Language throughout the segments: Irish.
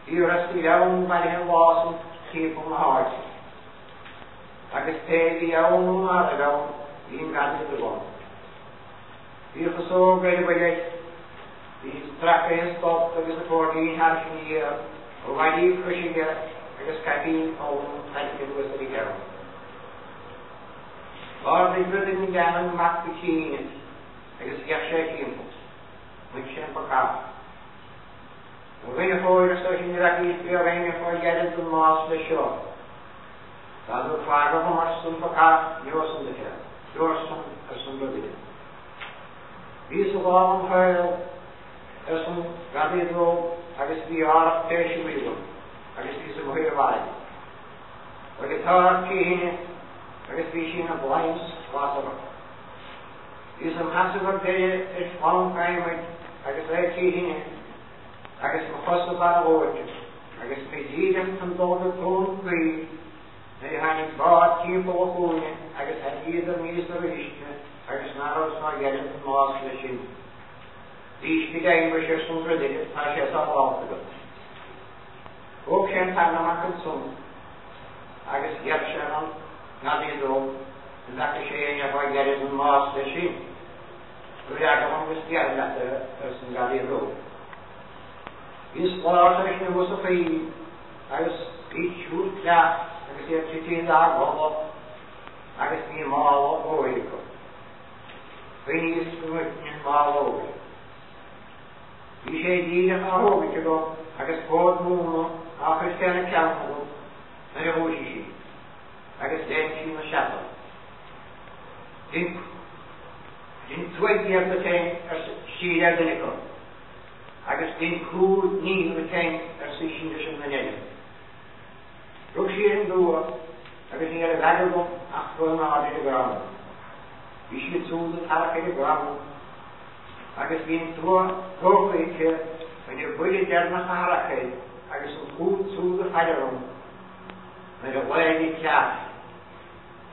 Bhí rest gleann bailithe an lá san timpeall na háite agus pé a bhí ann nó ná raibh ann bhí an gadaí dubh ann. Bhí a chasóg ar a bhfuil air, bhí stracaithe a stoc agus a chóirdín thairis aniar, a mhaidí croise aige agus caipín olann tarraingthe anuas ar a cheann. D'ardaigh Bruidhinn na gCeanann amach go ciúin agus d'fhéach sé timpeall. Chonaic sé an bacach. A dhuine chóir, arsa eisean, ní fhacaís riamh éinne chomh gairid don mbás leis seo. Tá tú fágtha dhom, arsa an bacach, neosam duit é. Neosam, arsa an brodaire. Bhíos i lár an choill, arsa an gadaí dubh, agus bhí árthach péise amuigh agam agus bhíos i mo shuí ar mhaide. Bhuail an t-árthach trí thine agus bhí sí ina bladhm lasrach. Bhíos im sheasamh ar deireadh ar phlanc adhmaid agus é trí thine agus mo chosa barra dhóite agus mé díreach chun dul go tóin an phoill nuair a tháinig bád timpeall an chúinne agus tharraingíodar aníos arís mé agus ná rabhas fá dheireadh don mbás leis sin. Bhís go deimhin muis arsa an brodaire tá sé sábhálta agat. Thóg sé an tarna mac ansan agus ghearr sé ar an ngadaí dubh an bhfeaca sé éinne fá dheireadh don mbás leis sin. Tabhair eagal dhom agus déarfad leat é, arsa an gadaí dubh. Bhíos lár tar éis anuas an choill agus bhí triúr creach agus iad tite dá gcodladh agus bhí mála óir acu. Chuimhníos go ngoidfinn an mála óir. Bhí sé díreach á thógaint agam agus fód móna á chur féna ceann agam nuair a dhúisigh sí agus léim sí 'na seasamh. Dein tua giall duit féin, arsa sí le duine acu, agus dein cúl ní duit féin, arsa sí leis an nduine eile. Rug sí ar an dtua agus ní raibh eagal agam ach dul in airde ar an gcrann. Bhí siad súd ag tarrac ar an gcrann agus bhí an tua tógtha aici rinne buille deireanach a tharrac air agus an cúl súd a faire orm nuair a ghlaoigh an creach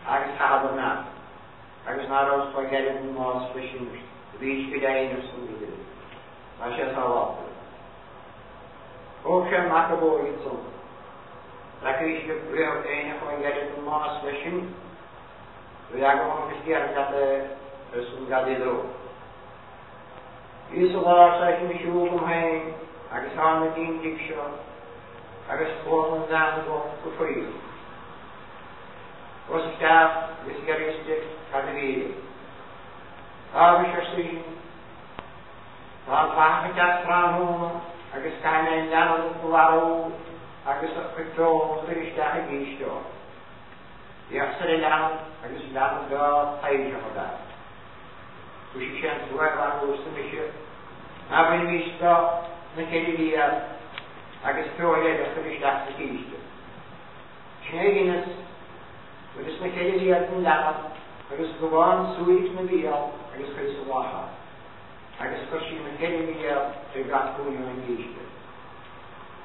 agus chaitheadar mé agus ná rabhas fá dheireadh don mbás leis sin bhís go deimhin arsa an brodaire. Tá sé sábhálta agat. Thóg sé an mac ab óige ansan. Bhfeacaís riamh éinne chomh gairid don mbás leis sin. Tabhair eagal dhom agus déarfad leat é, arsa an gadaí dubh. Bhíos sa lár arsa eisean ag siúl dom féin agus tharna dtí'n dtigh seo agus chuala an bhean bhocht go faíoch. Chuas isteach agus d'fhiafraíos di cad a bhí uirthi. Á mhuise, arsa í, tá an fathach ag teacht tráthnóna agus caithfidh mé an leanbh a mharú agus a chuid feola a chur isteach i gcíste dó. D'fhéachas ar an leanbh agus leanbh breá taibhseach ab ea. Thoisigh sé an tua a mharú arsa mise, ná bainimís de na ceithre mhias agus feoil eile a chur isteach sa chíste. Sin é a dheineas, bhaineas na ceithre mhias den leanbh agus gobán súigh 'na bhéal agus chuireas sa bhflaitheas é, agus chuir sí na ceithre mhias ar gach cúinne den gcíste.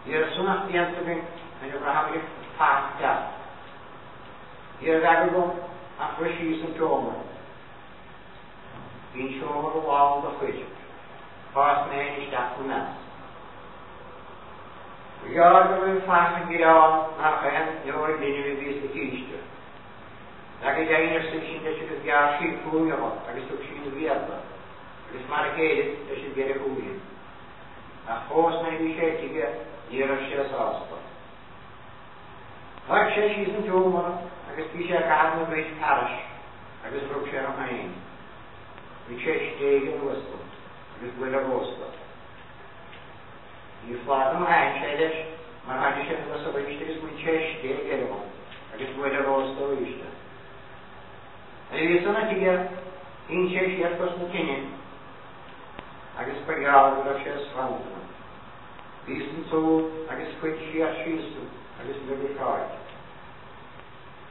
Ní raibh san ach déanta againn nuair a bhraitheamar an fathach ag teacht. Ní raibh eagal agam ach rith síos an tseomra. Bhí an seomra lán de chuid. Sháas mé féin isteach 'na measc. Ba ghearr go raibh an fathach ag gearán nach aon fheoil linbh a bhí sa chíste. Leag go deimhin arsa í sin leis agus ghearr sí cúinne dho agus thug sí 'na bhéal do, agus mar a chéile leis an gceithre chúinne. Ach fós nuair a bhí sé istigh ní raibh sé sásta. Rug sé síos an tseomra agus bhí sé ag caitheamh na gcuid fearais agus rug sé orm féin. Bhain sé stéig anuas dom agus buille rósta. Ní foláir dom thaitin sé leis mar tháinig sé anuas arís agus bhain sé stéig eile dhom agus buille rósta arís. Nuair a bhíos san aige shín sé siar cos na tine agus ba ghearr go raibh sé srannta. Bhíos ansiúd agus scuid siar síos agus rug a shráid.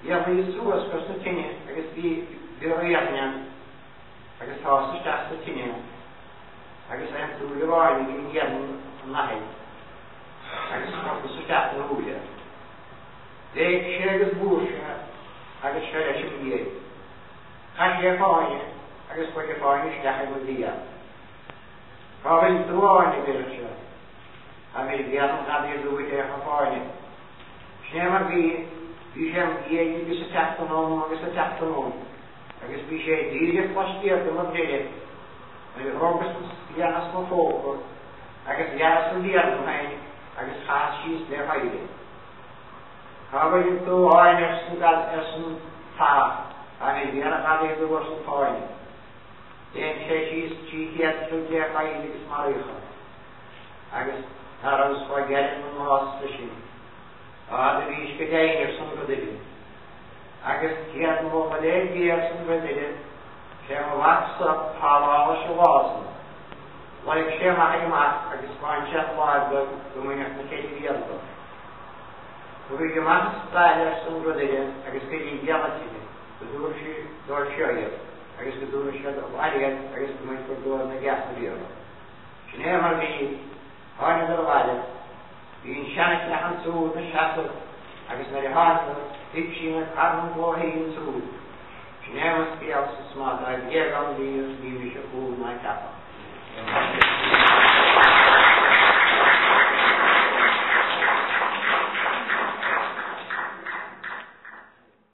Dhéanaíos suas cos na tine agus bhí bior iarainn ann agus shás isteach sa tine agus aon tsúil amháin a bhí in iarainn an fhathaigh agus chrochas isteach na shúile. Bhéic sé agus bhúir sé agus seo leis im dhiaidh. Chaith sé a fáinne agus chuaigh a fáinne isteach i mo bhéal. Cá bhfuil tú a fháinne a deireadh sé. Táimid ag iarraidh an ghadaí a dúirt é chomh fáinne. Sin é mar bhí, bhí sé im dhiaidh agus ag teacht anonn agus ag teacht anonn agus bhí sé díreach laistiar de mo bhreithe nuair a thógas an scian as mo phóca agus ghearras an mhéar dom féin agus chaitheas síos le péire. Cá bhfuil tú a Áine arsa an fathach, táimid ag iarraidh an ghadaí dubh arsa an fáinne. Léim sé síos 300 troigh le choill agus maraíodh é. Agus ná rabhas chomh gearr don mbás leis sin. Á do bhís go deimhin arsa an ridire. Agus céard mo léir Dia arsa an ridire, sé mo mhac-sa tá lá leis an lá san. Leig sé amach ag an mac agus bhain sé an láimh de go mbainfeadh na ceithre mhéara de. Tabhair amach as baile arsa an ridire agus go dtí gealaitighe go dtabharfaidh sí dóibh seo iad agus go dtabharfaidh siad abhaile iad agus go mbainfear dóibh na geasa mhéara. Sin é mar bhí. Tháingadar abhaile. Bhí an seana-chreach ansúd 'na seasamh agus nuair a thángadar thuig sí 'na carn glóthaí ansúd. Sin é mo scéalsa 's má tá bréag ann ní mise cúl ná ceapadh.